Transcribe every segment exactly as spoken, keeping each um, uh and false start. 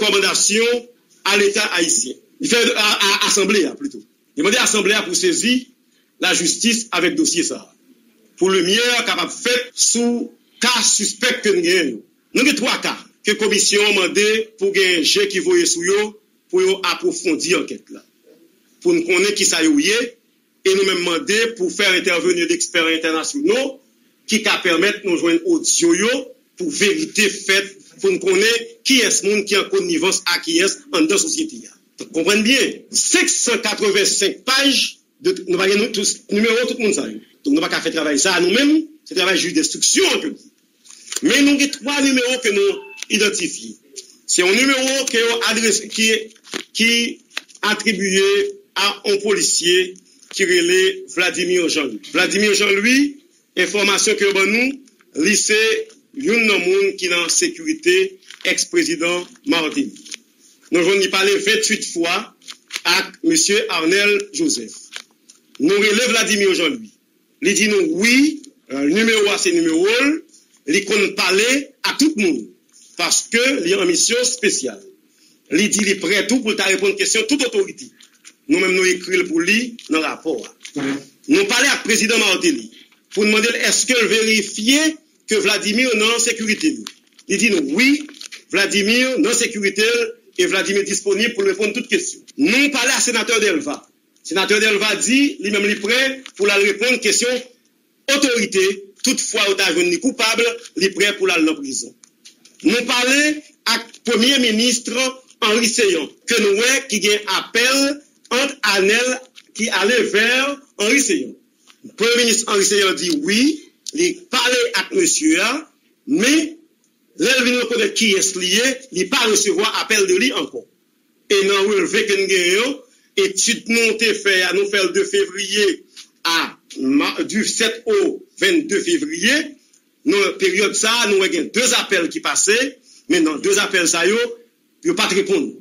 rekòmandasyon a Leta ayisyen. Li fè a, a Asanble a, plito. Li mande Asanble a pou sezi lajistis avèk dosye sa a, pou limyè kapab fèt sou ka sispèk ke n genyen yo. Nou gen twa ka ke komisyon an mande pou gen je ki voye sou yo, pou yo apwofondi ankèt la, pou n konnen kisa yo ye, e nou menm mande pou fè entèveni ekspè entènasyonal ki ka pèmèt nou jwenn odyo yo pou verite fèt, pou n konnen kiyès moun ki an konivans ak kiyès anndan sosyete a. Donk, konprann byen, senk san katrevensenk paj, de, nou pa gen nou tout, nimewo tout moun sa yo. Donk, nou pa ka fè travay sa a nou menm, se travay jij denstriksyon an ke l ye. Men nou gen twa nimewo ke nou idantifye. Se yon nimewo ke yo adrese, ki, ki atribiye a yon polisye ki rele Vladimir Jean-Louis. Vladimir Jean-Louis, enfòmasyon ke yo ban nou, li se youn nan moun ki nan sekirite èks-prezidan Martelly. Nou jwenn li pale venntuit fwa ak mesye Arnel Joseph. Nou rele Vladimir Jean-Louis. Li di nou wi, nimewo a se nimewo l, li konn pale ak tout moun, paske li an misyon espesyal. Li di li prè tou pou l ta reponn kesyon tout otorite. Nou menm nou ekri l pou li nan rapò a. Nou pale ak prezidan Martelly pou n mande l èske l verifye ke Vladimir nan sekirite l. Li di nou wi, Vladimir nan sekirite l e Vladimir disponib pou l reponn tout kesyon. Nou pale ak senatè Delva. Senatè Delva di li menm li prè pou l al reponn kesyon otorite, toutfwa yo ta jwenn li koupab, li prè pou l al nan prizon. Nou pale ak premye minis Henri Céant, ke nou wè ki gen apèl ant Arnel ki ale vè Henri Céant. Premye minis Henri Céant di wi, li pale ak mesye a, men lè l vin rekonèt kiyès li ye, li pa resevwa apèl de li ankò. E nan relve ke n genyen an, etid nou te fè a, nou fè l de fevriye a, ma- du sèt o vennde fevriye. Nan peryòd sa a, nou wè gen de apèl ki pase, men nan de apèl sa yo, yo pa t reponn.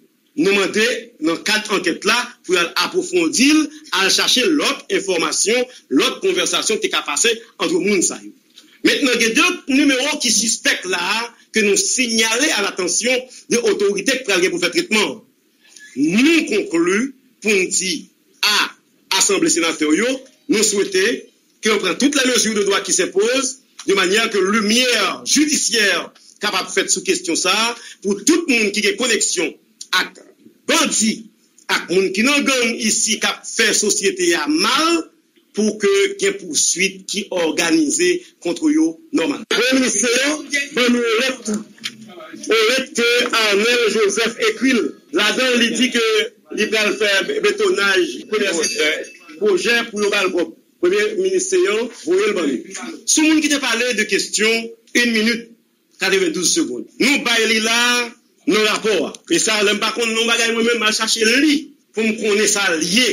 Nou mande, nan kad ankèt la, pou y al apwofondi l, al chache lòt enfòmasyon, lòt konvèsasyon ki te ka pase ant moun sa yo. Mentnan, gen de nimewo ki sispèk la a, ke nou siyale a latansyon de otorite ki pral gen pou fè tretman an. Nou konkli pou n di a Asanble senatè yo, nou swete ke yo pran tout les mesures de droit qui s'imposent, de manière que lumière judiciaire kapab fèt sou kesyon sa a, pou tout moun ki gen koneksyon ak bandi, ak moun ki nan gang isi k ap fè sosyete a mal, pou ke gen pouswit ki òganize kont yo nòmalman. Premye minis Céant ban nou yon lèt tou. Yon lèt ke Arnel Joseph ekri l. Ladan l, li di ke li pral fè betonaj, pwojè pou yo ba l kòb. Premye minis Céant voye l ban nou. Sou moun ki te pale de kesyon, yon minit, katrevendouz segonn. Nou bay li la nan rapò a. E sa, lè m pa konn yon bagay mwen menm, m al chache li pou m konnen sa l ye.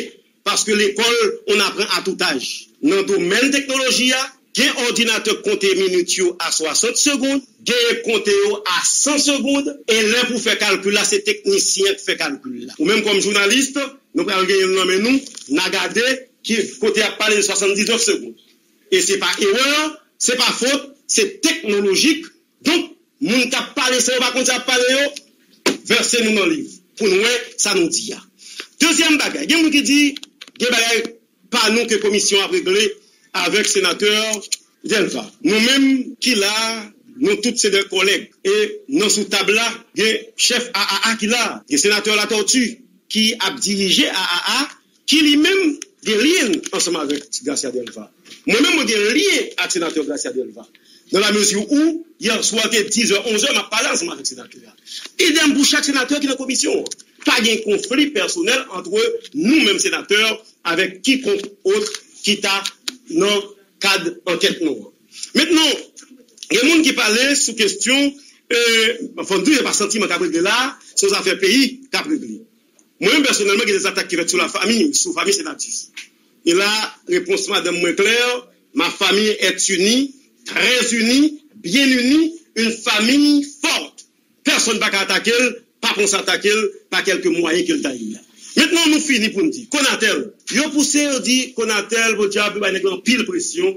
Paske lekòl, on apprend à tout âge. Nan domèn teknoloji a, gen òdinatè k konte minit yo a swasant segonn, gen k konte yo a san segonn, e lè pou fè kalkil la, se teknisyen k fè kalkil la. Ou menm kòm jounalis, nou pral gen youn nan men nou, n a gade ki kote y ap pale de swasanndiznèf segonn. E se pa erè, se pa fot, se teknolojik. Donk, moun k ap pale san yo pa konn sa y ap pale yo, vèse nou nan liv pou n wè sa nou di a. Dezyèm bagay, gen moun ki di gen bagay pa nou ke komisyon ap regle avèk senatè Delva. Nou menm ki la a, nou tout se de kòlèg. E nan sou tab la, gen chèf A A A ki la a, gen senatè Latortue ki ap dirije A A A, ki li menm gen lyen ansanm avèk Gracia Delva. Mwen menm, mwen gen lyen ak senatè Gracia Delva. Dans la mesure où, yè swa, te dizè, onzè, m ap pale ansanm avèk senatè a. Idèm pou chak senatè ki nan komisyon an. Pa gen konfli pèsonèl ant nou menm senatè avèk kikonk ot ki ta nan kad ankèt nou an. Mentnan, gen moun ki pale sou kesyon, e, fò n di, se pa santiman k ap regle la, se yon zafè peyi k ap regle. Mwen menm pèsonèlman, gen de zatak ki fèt sou lafanmi, sou fanmi Senatus. E la, repons madanm mwen klè, ma famille est unie, très unie, bien unie, une famille forte. Pèsonn pa ka atake l, pa panse atake l, pa kèlke mwayen ke l ta ye a. Mentnan, nou fini pou n di, Conatel, yo pouse, yo di, Conatel, podyab, yo bay nèg la anpil presyon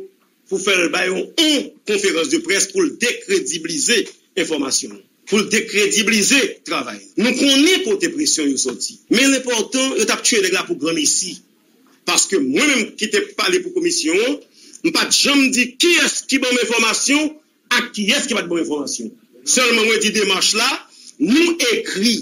pou fè l bay yon, yon konferans de près pou l dekredibilize enfòmasyon an. pou l dekredibilize travay. Nou konnen kote presyon yo soti. Men l enpòtan, yo t ap tiye nèg la pou granmesi. Paske mwen menm ki te pale pou komisyon an, m pa t janm di kiyès ki ban m enfòmasyon ak kiyès ki pa t ban m enfòmasyon. Sèlman mwen di demach la, nou ekri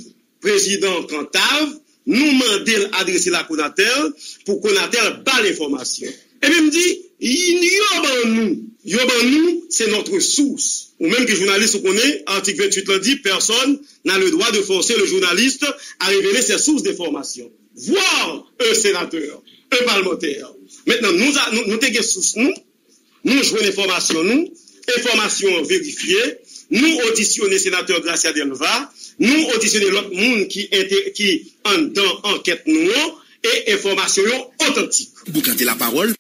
prezidan Kantav, nou mande l adrese l a Konatel pou Konatel ba l enfòmasyon. Epi m di, yo ban nou, yo ban nou, c'est notre source. Ou menm ki jounalis, ou konnen, atik venntuit lan di, personne n'a le droit de forcer le journaliste à révéler ses sources d'information. Voir un sénateur, un parlementaire. Mentnan, nou, nou, nou te gen sous nou, nou jwenn enfòmasyon nou, enfòmasyon an verifye, nou odisyone senatè Gracia Delva, nou odisyone lòt moun ki, ente- ki anndan ankèt nou an, e enfòmasyon yo otantik. Boukante lapawòl,